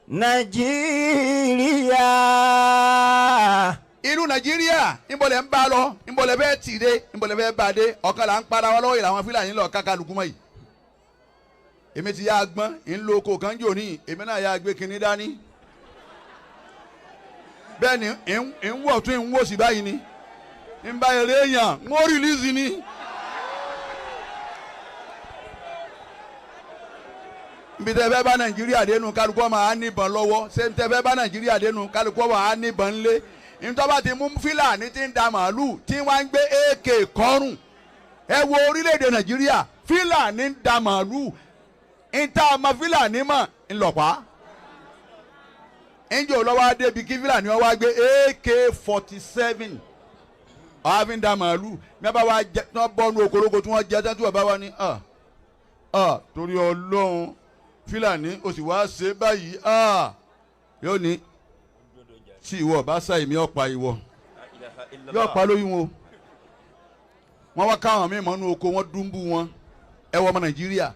Nàìjíríà. Ìlú Nàìjíríà, ńbọ̀lẹ̀ ń bá lọ, ńbọ̀lẹ̀ fẹ́ tì dé, ńbọ̀lẹ̀ fẹ́ bá dé. Ọ̀kan là ń para wa lọ́wọ́ yìí, làwọn Fúlàní lọ kákàlùkù mọ́ yìí. Èmi ti yá gbọ́n ń lo oko kan jò ní, èmi náà yá gbé kinní dání. Bẹ́ẹ̀ ni ń wọ̀ tún ń wò sí báyìí ni ń bá eré yàn ń ó rìlíìsì ni. Nbi tẹ fẹ́ bá Nàìjíríà dénú, kálukú ọmọ á níbọn lọ́wọ́. Ṣé tẹ fẹ́ bá Nàìjíríà dénú, kálukú ọmọ á níbọn ńlé. Ntọ́ba ti mú Fúlàní tí ń da màálù tí wọ́n ń gbé AK kọ́rùn. Ẹ wo orílẹ̀-èdè Nàìjíríà, Fúlàní ń da màálù, ntá ọmọ Fúlàní mọ̀ ńlọ̀pá. Ńjọ́ lọ́wọ́ débi kí Fúlàní wọ́n wá gbé AK-47 ọ̀hún fi ń da màálù. Ní wọ́n bá wá jẹ tí wọ́n bọ́ nu okoroko tí wọ́n jẹ tí wọ́n bá wá ní torí Ọlọ́run, Fúlàní o sì wá ṣe báyìí, yóò ní tí ìwọ bá sá èmi ọ̀pá ìwọ yóò pa lóyún o. Wọ́n wá káwọn míì mọ́nú oko, wọ́n dúnbù wọn. Ẹ wọ ọmọ Nàìjíríà,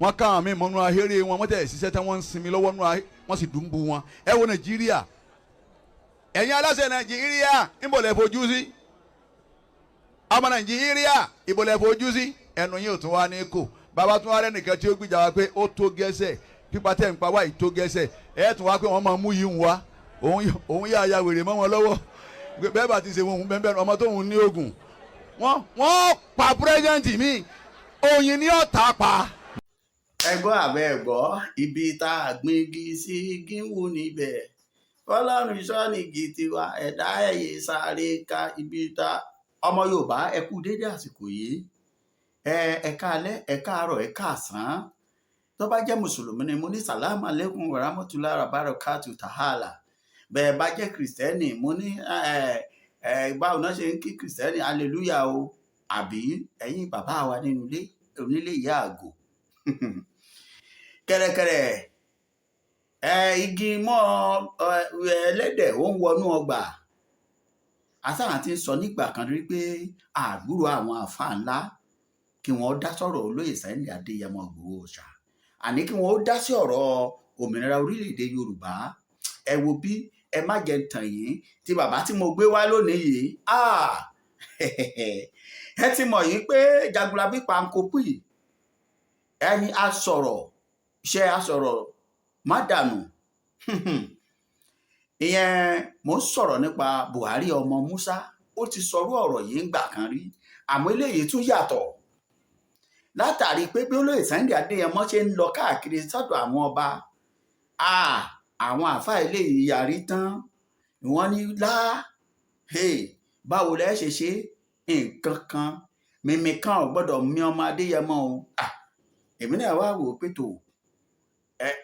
wọ́n káwọn míì mọ́nú ahéré wọn, wọ́n tẹ̀ ṣiṣẹ́ tí wọ́n ń sinmi lọ́wọ́ nú ahéré, wọ́n sì dúnbù wọn. Ẹ wọ Nàìjíríà, ẹ̀yin aláṣẹ Nàìjíríà, níbo lẹ fojú sí? Ọmọ Nàìjíríà, ìbò lẹ fojú sí? Ẹnu yín ò tún wá ní kò. Bàbá tún wá rẹ́nìkan tí ó gbìjà wá pé ó tó gẹ́sẹ̀, pípa tẹ̀ ń pa wá yìí tó gẹ́sẹ̀. Ẹ̀ tún wá pé wọ́n máa mú yìí ń wá, òun yà ya wèrè mọ́ wọn lọ́wọ́. Bẹ́ẹ̀ bá ti ṣe wọn, òun bẹ́ẹ̀ ọmọ tóun ní oògùn wọ́n pa pírẹ́sẹ̀ǹtì mi, oyin ní ọ̀tá pa. Ẹ gbọ́ àbẹ́ ẹ gbọ́, ibi tá a gbin igi sí igi ń wù níbẹ̀. Fọlọ́run sọ́nìgì tiwa, ẹ̀dá ẹ̀yẹ sáré ka ibi tá. Ọmọ Yorùbá, ẹ kú dédé àsìkò yìí. Ẹ káalẹ́, ẹ káàárọ̀, ẹ káàsán. Tó bá jẹ́ mùsùlùmí ni, mo ní sàlámù alẹ́kùn wàràmọ́tòlá rabarakatu tahala. Bẹ́ẹ̀ bá jẹ́ kìrìsìtẹ́nì, mo ní ẹ báwo náà ṣe ń kí kìrìsìtẹ́nì, hallelujah o. Àbí ẹ̀yin bàbá wa nínú ilé onílé ìyá àgò kẹ̀rẹ̀kẹ̀rẹ̀, ẹ igi mọ́ ẹlẹ́dẹ̀ ó ń wọnú ọgbà. Àtàwọn ti ń sọ nígbà kan rí pé àgbúrò àwọn àáfàá ńlá kí wọ́n dá sọ̀rọ̀ olóyè Sunday Adéyẹmọ Ìgbòho Òòṣà, àní kí wọ́n dá sí ọ̀rọ̀ òmìnira orílẹ̀-èdè Yorùbá. Ẹ wo bí, ẹ má jẹ́ tàn yín, tí bàbá tí mo gbé wá lónìí yìí, ẹ ti mọ̀ yìí pé Jagunlabi Pankopì ẹni a sọ̀rọ̀ ṣe a sọ̀rọ̀ má dànù. Ìyẹn mò ń sọ̀rọ̀ nípa Buhari ọmọ Musa. Ó ti sọrú ọ̀rọ̀ yìí ń gbà kan rí, àmọ́ eléyìí tún yàtọ̀ látàrí pé bí olóyè Sunday Adéyẹmọ ṣe ń lọ káàkiri sọ́dọ̀ àwọn ọba, àwọn àáfàá eléyìí yarí tán. Wọ́n ní lá, báwo lẹ ṣe ṣe nǹkan kan, mímí kan ò gbọ́dọ̀ mí ọmọ Adéyẹmọ o. Èmi náà wá wò ó pé tó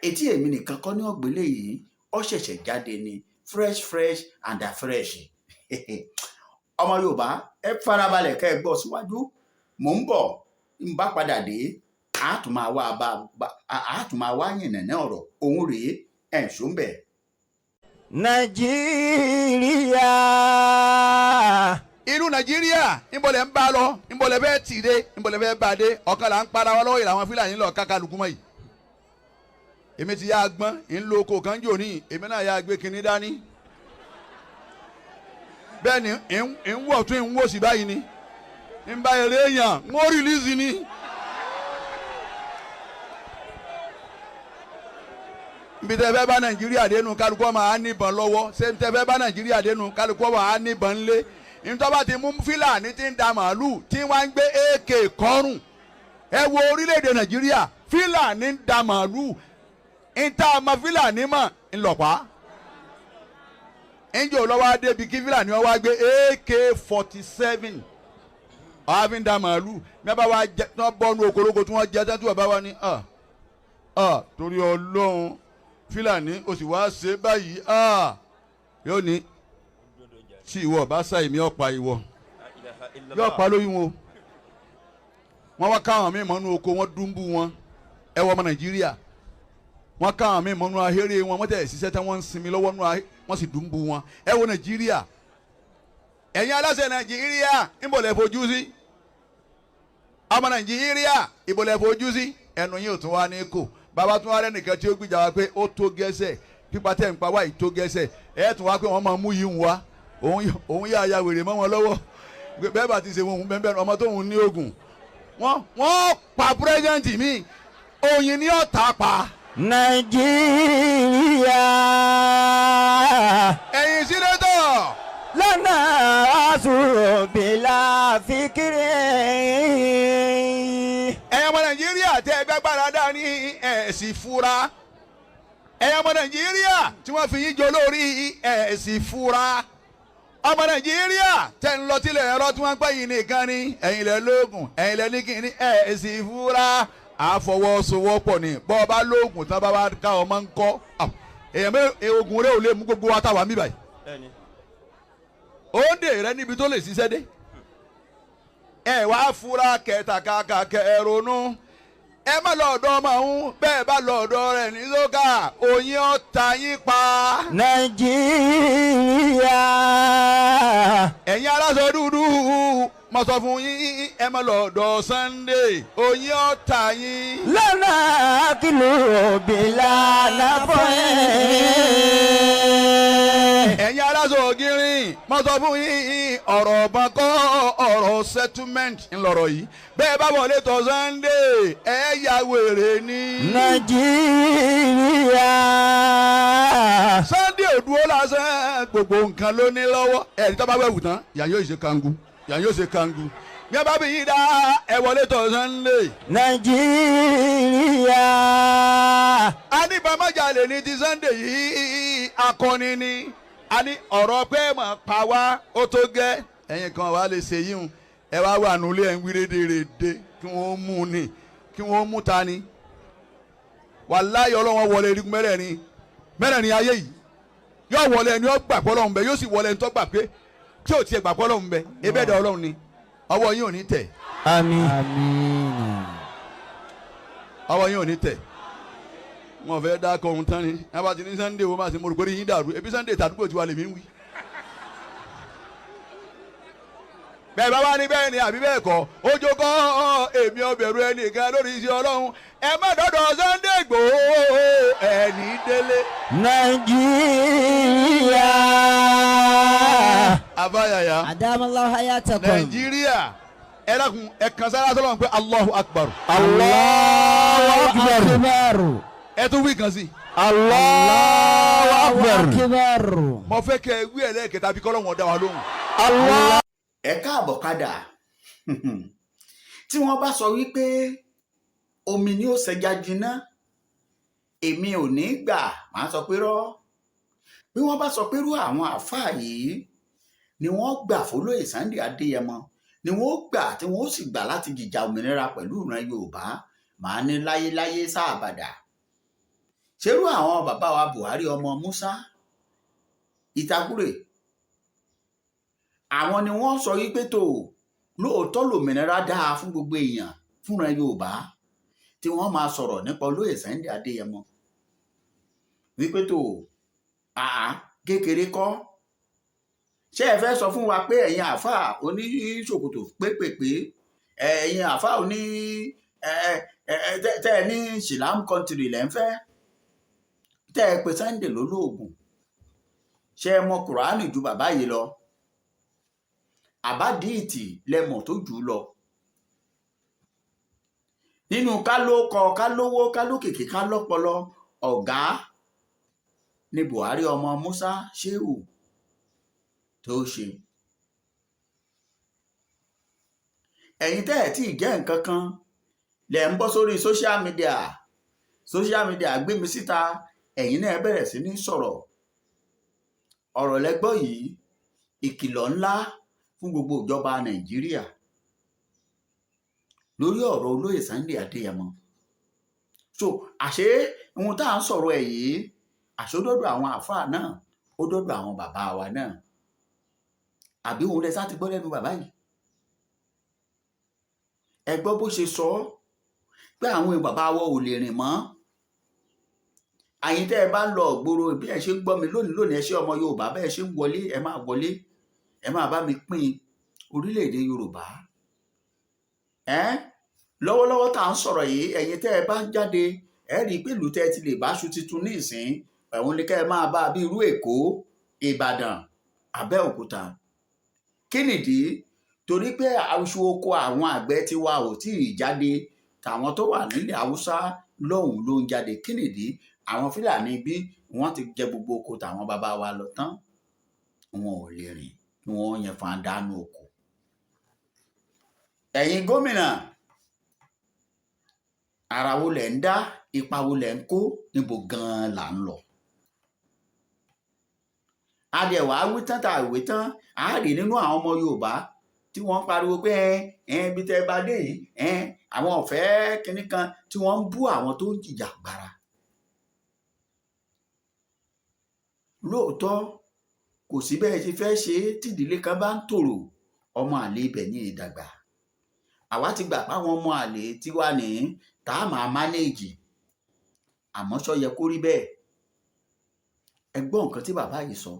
etí èmi nìkan kọ́ ní ọ̀gbẹ́lẹ̀ yìí, ó ṣẹ̀ṣẹ̀ jáde ni, fresh fresh and fresh. Ọmọ Yorùbá, ẹ farabalẹ̀ kẹ́ ẹ gbọ́ síwájú. Mò ń bọ̀, ń bá padà dé, a tún máa wá bá a tún máa wá yànnàná ọ̀rọ̀ òun rèé. Ẹ̀ ń ṣó ń bẹ̀. Nàìjíríà. Ìlú Nàìjíríà, ńbọ̀lẹ̀ ń bá lọ, ńbọ̀lẹ̀ fẹ́ tì dé, ńbọ̀lẹ̀ fẹ́ bá dé. Ọ̀kan là ń para wa lọ́wọ́ yìí, làwọn Fúlàní lọ kákàlùkù mọ́ yìí. Èmi ti yá gbọ́n ń lo oko kan jò ní, èmi náà yá gbé kinní dání. Bẹ́ẹ̀ ni ń wọ̀ tún ń wò sí báyìí ni ń bá eré yàn ń ó rìlíìsì ni. Nbi tẹ fẹ́ bá Nàìjíríà dénú, kálukú ọmọ á níbọn lọ́wọ́. Ṣé tẹ fẹ́ bá Nàìjíríà dénú, kálukú ọmọ á níbọn ńlé. Ntọ́ba ti mú Fúlàní tí ń da màálù tí wọ́n ń gbé AK kọ́rùn. Ẹ wo orílẹ̀-èdè Nàìjíríà, Fúlàní ń da màálù, ntá ọmọ Fúlàní mọ̀ ńlọ̀pá. Ńjọ́ lọ́wọ́ débi kí Fúlàní wọ́n wá gbé AK-47 ọ̀hún fi ń da màálù. Ní wọ́n bá wá jẹ tí wọ́n bọ́ nu okoroko tí wọ́n jẹ tí wọ́n bá wá ní torí Ọlọ́run, Fúlàní o sì wá ṣe báyìí, yóò ní tí ìwọ bá sá èmi ọ̀pá ìwọ yóò pa lóyún o. Wọ́n wá káwọn míì mọ́nú oko, wọ́n dúnbù wọn. Ẹ wọ ọmọ Nàìjíríà, wọ́n káwọn míì mọ́nú ahéré wọn, wọ́n tẹ̀ ṣiṣẹ́ tí wọ́n ń sinmi lọ́wọ́ nú ahéré, wọ́n sì dúnbù wọn. Ẹ wo Nàìjíríà, ẹ̀yin aláṣẹ Nàìjíríà, ńbọ̀ lẹ fojú sí? Ọmọ Nàìjíríà, ìbò lẹ fojú sí? Ẹnu yín ò tún wá ní kò. Bàbá tún wá rẹ́ nìkan tí ó gbìjà wa pé ó tó gẹ́sẹ̀, pípa tẹ̀ ń pa wá yìí tó gẹ́sẹ̀. Ẹ̀ tún wá pé wọ́n máa mú yìí ń wá, òun yà ya wèrè mọ́ wọn lọ́wọ́. Bẹ́ẹ̀ bá ti ṣe wọn bẹ́ẹ̀ bẹ́ẹ̀ ọmọ tóun ní oògùn wọ́n pa pírẹ́sidẹ́ǹtì mi, oyin ní ọ̀tá pa. Nàìjíríà. Ẹ̀yin senator. Lọ́nà àṣùrọ̀bìlà fìkìrì. Ẹ̀yin ọmọ Nàìjíríà tẹ́ ẹ gbàgbára dání, ẹ̀ sì fura. Ẹ̀yin ọmọ Nàìjíríà tí wọ́n fi yín jọ lórí, ẹ̀ sì fura. Ọmọ Nàìjíríà tẹ́ ń lọ tilẹ̀ ẹ̀rọ tí wọ́n ń pẹ́ yín nìkan ni, ẹ̀yin lẹ lóògùn, ẹ̀yin lẹ ní kíní, ẹ̀ sì fura. Àfọwọ́sowọ́pọ̀ ni. Bọ́ ọ bá lóògùn tán, bá wá ká ọmọ ń kọ́ èèyàn mẹ́ oògùn rẹ ò lè mú gbogbo wa táwa mí báyìí. Òǹdè rẹ níbi tó lè ṣiṣẹ́ dé. Ẹ wá fura kẹta kàkà kẹ ẹ ronú. Ẹ má lọ ọ̀dọ̀ ọmọ ọ̀hún, bẹ́ẹ̀ bá lọ ọ̀dọ̀ rẹ̀ ní sókà, oyin ọ̀tá yín pa. Nàìjíríà. Ẹ̀yin aláṣọ dúdú, mo sọ fún yín, ẹ má lọ ọ̀dọ̀ Sunday, oyin ọ̀tá yín. Lọ́nà kìlú bìlà nàfọ̀ ẹ̀. Ẹ̀yin aláṣọ ògiri, mo sọ fún yín, ọ̀rọ̀ ọ̀bọ̀n kọ́, ọ̀rọ̀ settlement ńlọrọ̀ yìí. Bẹ́ẹ̀ bá wọlé tọ̀ Sunday, ẹ ya wèrè ni. Nàìjíríà. Sunday ò dúró lásán, gbogbo nǹkan ló ní lọ́wọ́. Ẹ̀rí tó bá wẹ̀wù tán, yà yóò ṣe kangu, yà yóò ṣe kangu. Bí wọ́n bá bí yín dá, ẹ wọlé tọ̀ Sunday. Nàìjíríà. A ní bàmájàlè ní ti Sunday yìí, akọni ni. A ní ọ̀rọ̀ pé mọ̀ pa wá ó tó gẹ́. Ẹ̀yin kan wàá lè ṣe yíhun, ẹ wá wà nulẹ̀, ẹ̀ ń wí rédèrèdè kí wọ́n mú ni, kí wọ́n mú ta ni. Wàláyé, Ọlọ́wọ́n wọlé erigun mẹ́rẹ̀ẹ̀rin mẹ́rẹ̀ẹ̀rin ayé yìí, yóò wọlé ẹni ó gbà pé Ọlọ́run bẹ, yóò sì wọlé ẹni tó gbà pé tí ò tiẹ̀ gbà pé Ọlọ́run bẹ, ebe ẹ̀dá Ọlọ́run ni. Ọwọ́ yín ò ní tẹ̀. Àmín. Àmín. Ọwọ́ yín ò ní tẹ̀. Wọn fẹ́ dá kọ ohun tán ni ẹ bá ti ní Sunday wo máa ti mo rò pé yín dàrú, ebi Sunday tàdúgbò tiwa lèmi ń wí. Bẹ́ẹ̀ bá wá ní bẹ́ẹ̀ ni àbí bẹ́ẹ̀ kọ́, ojú kọ́ èmi ọbẹ̀rù ẹnìkan lórí iṣẹ́ Ọlọ́run. Ẹ má dọ́dọ̀ Sunday Igboho, ẹ̀ní délé. Nàìjíríà. Abáyàyà. Adamallahu hayatakum. Nàìjíríà, ẹ dákun, ẹ kan sára sọlọ́run pé Allahu Akbar. Allahu Akbar. Akbar. Ẹ tún wí kan sí. Allahu Akbar. Akbar. Mo fẹ́ kẹ́ ẹ wí ẹlẹ́ẹ̀kẹta bí kọ́lọ́hún dá wa lóhùn. Allah. Ẹ káàbọ̀ padà. Tí wọ́n bá sọ wípé omi ni ó ṣẹja jiná, èmi ò ní gbà, máa sọ pé rọ́. Bí wọ́n bá sọ pé irú àwọn àáfàá yìí ni wọ́n gbà fólóyè Sunday Adéyẹmọ, ni wọ́n gbà tí wọ́n sì gbà láti jìjà òmìnira pẹ̀lú ìran Yorùbá, màá ní láyéláyé sáàbàdà. Ṣerú àwọn bàbá wa Buhari ọmọ Musa Ìtakùrè, àwọn ni wọ́n sọ wípé tó lóòótọ́ lòmìnira dáa fún gbogbo èèyàn fúnra Yorùbá, tí wọ́n máa sọ̀rọ̀ nípa olóyè Sunday Adéyẹmọ wípé tó àá kékeré kọ́. Ṣé ẹ fẹ́ sọ fún wa pé ẹ̀yin àáfàá oníṣòkòtò pépèpé, ẹ̀yin àáfàá oní tẹ́ ẹ ní Islam country lẹ́ ń fẹ́, tẹ́ ẹ pé Sunday lólóògùn? Ṣé ẹ mọ Kùránì ju bàbá yìí lọ? Àbádìítì lẹmọ̀ tó jù ú lọ nínú ká ló kọ, ká lówó, ká lókìkí, ká lọ́pọlọ? Ọ̀gá ni Buhari ọmọ Musa Shehu tó ṣe. Ẹ̀yin tẹ́ ẹ̀ tí ì jẹ́ nǹkan kan lẹ̀ ń bọ́ sórí social media. Social media gbé mi síta, ẹ̀yin náà bẹ̀rẹ̀ sí ní sọ̀rọ̀. Ọ̀rọ̀ lẹ́gbọ́ yìí, ìkìlọ̀ ńlá fún gbogbo ìjọba Nàìjíríà lórí ọ̀rọ̀ olóyè Sunday Adéyẹmọ. So àṣé ohun tá à ń sọ̀rọ̀ ẹ̀ yìí, àṣé ó dọ́dọ̀ àwọn àáfàá náà, ó dọ́dọ̀ àwọn bàbá wa náà, àbí òun lẹ sá ti gbọ́ lẹ́nu bàbá yìí? Ẹ gbọ́ bó ṣe sọ pé àwọn bàbá wa ò lè rìn mọ́. Àyìn tẹ́ ẹ bá ń lọ gbòòrò, bí ẹ ṣe ń gbọ́ mi lónìí lónìí, ẹ ṣe ọmọ Yorùbá, bẹ́ẹ̀ ṣe ń wọlé, ẹ máa wọlé, ẹ máa bá mi pín orílẹ̀-èdè Yorùbá ẹ lọ́wọ́lọ́wọ́ tá à ń sọ̀rọ̀ yìí. Ẹ̀yin tẹ́ ẹ bá ń jáde Ẹ rí i pé ìlú tẹ́ ti lè báṣu tuntun ní ìsín ẹ̀hún ni kẹ́ ẹ máa bá a bí irú Èkó, Ìbàdàn, Abẹ́òkúta. Kí nìdí? Torí pé iṣu oko àwọn àgbẹ̀ tiwa ò tí ì jáde, tàwọn tó wà nílẹ̀ Haúsá lọ́hùn ló ń jáde. Kí nìdí? Àwọn Fúlàní bí wọ́n ti jẹ gbogbo oko tàwọn bàbá wa lọ tán, wọn ò lè rìn kí wọ́n yẹn fan dánú oko. Ẹ̀yin gómìnà, ara wo lẹ̀ ń dá? Ipa wo lẹ̀ ń kó? Níbo gan-an là ń lọ? Adẹ̀wà wí tán, tá a wí tán, a rí nínú àwọn ọmọ Yorùbá tí wọ́n ń pariwo pé ẹ ibi tẹ́ bá dé yìí, ẹ àwọn ọ̀fẹ́ kinní kan, tí wọ́n ń bú àwọn tó ń jìjàgbara. Lóòótọ́, kò sí bẹ́ẹ̀ ṣe fẹ́ ṣe é tìdílé kan bá ń tòrò, ọmọ àlè ibẹ̀ ní ìdàgbà. Àwa ti gbà páwọn ọmọ àlè tiwa ní tá a máa mánéèjì, àmọ́ ṣó yẹ kó rí bẹ́ẹ̀? Ẹ gbọ́ nǹkan tí bàbá yìí sọ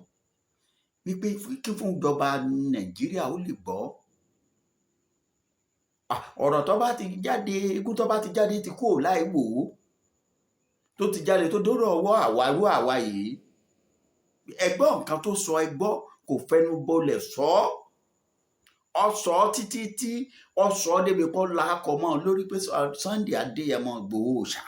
wípé kí fún ìjọba Nàìjíríà ó lè gbọ́ ọ̀rọ̀ tó bá ti jáde, ikú tó bá ti jáde ti kúrò láì wò ó, tó ti jáde tó dóró ọwọ́ àwa irú àwa yìí. Ẹ gbọ́ nǹkan tó sọ, ẹ gbọ́, kò fẹnu bolẹ̀ sọ ọ́, ọ sọ ọ́ títí tí ọ sọ ọ́ débi kọ́ làákọ̀ mọ́ ọ lórí pé Sunday Adéyẹmọ Ìgbòho ṣá.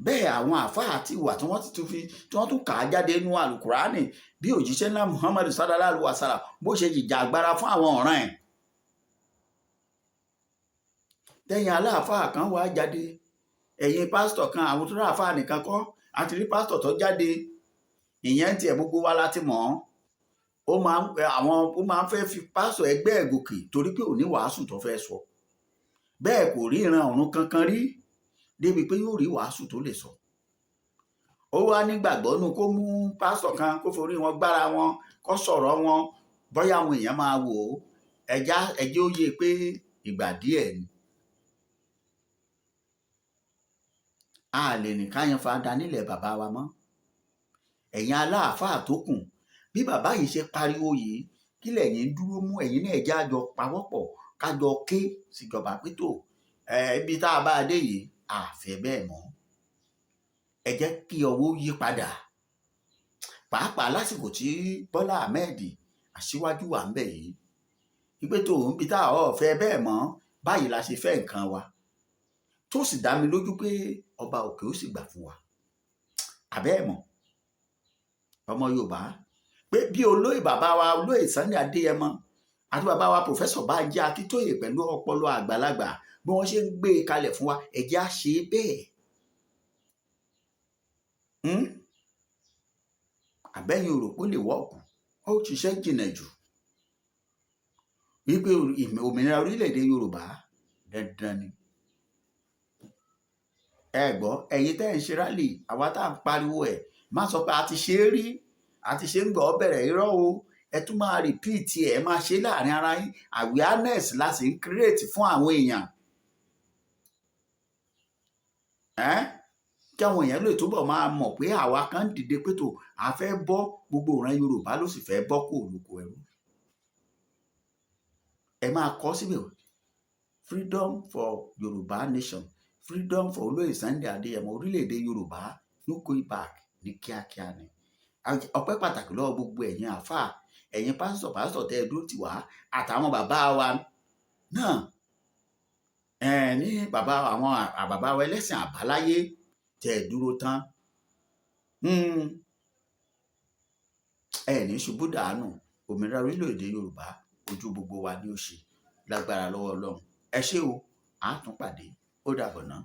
Bẹ́ẹ̀ àwọn àáfàá ti wà tí wọ́n ti tún fi tí wọ́n tún kà á jáde nínú àlùkùránì bí òjíṣẹ́ ńlá Muhammadu sallallahu alaihi wasallam bó ṣe jìjà agbára fún àwọn ọ̀ràn ẹ̀. Tẹ̀yìn aláàfáà kan wá jáde, ẹ̀yin pásítọ̀ kan, àwọn tó ráàfáà nìkan kọ́, àti rí pásítọ̀ tó jáde, ìyẹn tiẹ̀ gbogbo wa láti mọ̀ ọ́n. Ó máa ń àwọn ó máa ń fẹ́ fi pásítọ̀ ẹgbẹ́ ẹ̀ gòkè torí pé òní wàásù tó fẹ́ sọ. Bẹ́ẹ̀ kò rí ìran ọ̀run kankan rí débi pé yóò rí wàásù tó lè sọ. Ó wá nígbàgbọ́ nú kó mú pásítọ̀ kan kó forí wọn gbára wọn kó sọ̀rọ̀ wọn, bóyá àwọn èèyàn máa wò ó. Ẹja ẹjẹ́ ó yé pé ìgbà díẹ̀ ni. A lè ní ká yan fada nílẹ̀ bàbá wa mọ́. Ẹ̀yin aláàfáà tó kù, bí bàbá yìí ṣe pariwo yìí, kí lẹ̀yin ń dúró mú? Ẹ̀yin náà ẹjẹ́ àjọ pawọ́pọ̀ kájọ ké síjọba pé tó ibi tá a bá dé yìí, a fẹ́ bẹ́ẹ̀ mọ́. Ẹ jẹ́ kí ọwọ́ yí padà, pàápàá lásìkò tí Bọ́lá Ahmed aṣíwájú wà ń bẹ̀ yìí, wípé tó ń bi tá a ọ̀ fẹ́ bẹ́ẹ̀ mọ́, báyìí la ṣe fẹ́ nǹkan wa, tó sì dá mi lójú pé ọba òkè ó sì gbà fún wa. Àbẹ́ ẹ̀ mọ̀, ọmọ Yorùbá, pé bí olóyè bàbá wa olóyè Sunday Adéyẹmọ àti bàbá wa Pòfẹ́sọ̀ Bánjí Akíntóyè pẹ̀lú ọpọlọ àgbàlagbà bí wọ́n ṣe ń gbé e kalẹ̀ fún wa, ẹ jẹ́ á ṣe é bẹ́ẹ̀. Àbẹ́yìn ò rò pé ó lè wọ́ọ̀kù, ó ṣiṣẹ́ jìnnà jù wípé òmìnira orílẹ̀-èdè Yorùbá dandan ni. Ẹ gbọ́, ẹ̀yin tẹ́ ń ṣe rálì, àwa tá à ń pariwo ẹ̀, má sọ pé a ti ṣe é rí, a ti ṣe ń gbọ́ bẹ̀rẹ̀, irọ́ o. Ẹ tún máa repeat ẹ̀, máa ṣe láàrin ara yín. Awareness la sì ń create fún àwọn èèyàn. Kí àwọn èèyàn lè túbọ̀ máa mọ̀ pé àwa kan dìde pé tó a fẹ́ bọ́, gbogbo ìran Yorùbá ló sì fẹ́ bọ́ kó olùkọ́ ẹrú. Ẹ máa kọ síbẹ̀, freedom for Yorùbá nation, freedom for olóyè Sunday Adéyẹmọ, orílẹ̀-èdè Yorùbá no going back ní kíákíá ni. Ọpẹ́ pàtàkì lọ́wọ́ gbogbo ẹ̀yin àáfàá, ẹ̀yin pásítọ̀ pásítọ̀ tẹ́ ẹ dúró tì wá, àtàwọn bàbá wa náà, ní bàbá àwọn bàbá wa ẹlẹ́sìn àbáláyé tẹ́ ẹ dúró tán. Ẹ ní ṣubú dànù. Òmìnira orílẹ̀-èdè Yorùbá ojú gbogbo wa ni ó ṣe lágbára lọ́wọ́ Ọlọ́run. Ẹ ṣé o, a tún pàdé, ó dàbọ̀ náà.